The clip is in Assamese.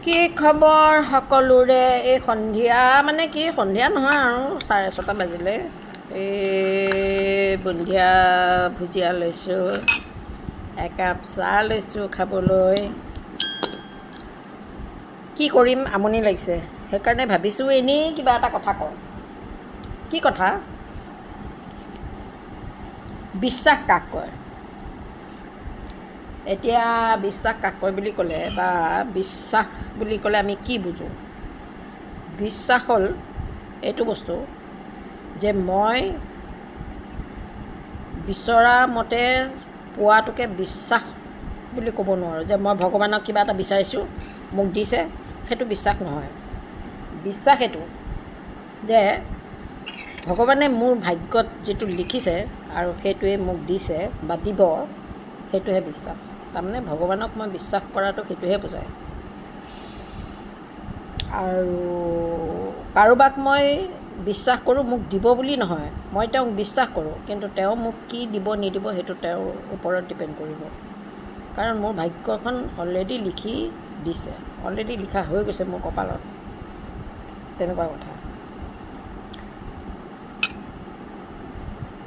কি খবৰ সকলোৰে? এই সন্ধিয়া, মানে কি, সন্ধিয়া নহয় আৰু, 6:30 বাজিলে। এই বুন্দিয়া ভুজিয়া লৈছোঁ, একাপ চাহ লৈছোঁ খাবলৈ। কি কৰিম, আমনি লাগিছে। সেইকাৰণে ভাবিছোঁ এনেই কিবা এটা কথা কওঁ। কি কথা? বিশ্বাস কাক কয়? এতিয়া বিশ্বাস কাক কয় বুলি ক'লে বা বিশ্বাস বুলি ক'লে আমি কি বুজোঁ? বিশ্বাস হ'ল এইটো বস্তু যে মই বিচৰা মতে পোৱাটোকে বিশ্বাস বুলি ক'ব নোৱাৰোঁ। যে মই ভগৱানক কিবা এটা বিচাৰিছোঁ, মোক দিছে, সেইটো বিশ্বাস নহয়। বিশ্বাস এইটো যে ভগৱানে মোৰ ভাগ্যত যিটো লিখিছে আৰু সেইটোৱে মোক দিছে বা দিব, সেইটোহে বিশ্বাস। তাৰমানে ভগৱানক মই বিশ্বাস কৰাটো সেইটোহে বুজায়। আৰু কাৰোবাক মই বিশ্বাস কৰোঁ মোক দিব বুলি নহয়, মই তেওঁক বিশ্বাস কৰোঁ, কিন্তু তেওঁ মোক কি দিব নিদিব সেইটো তেওঁৰ ওপৰত ডিপেণ্ড কৰিব। কাৰণ মোৰ ভাগ্যখন অলৰেডি লিখি দিছে, অলৰেডি লিখা হৈ গৈছে মোৰ কপালত, তেনেকুৱা কথা।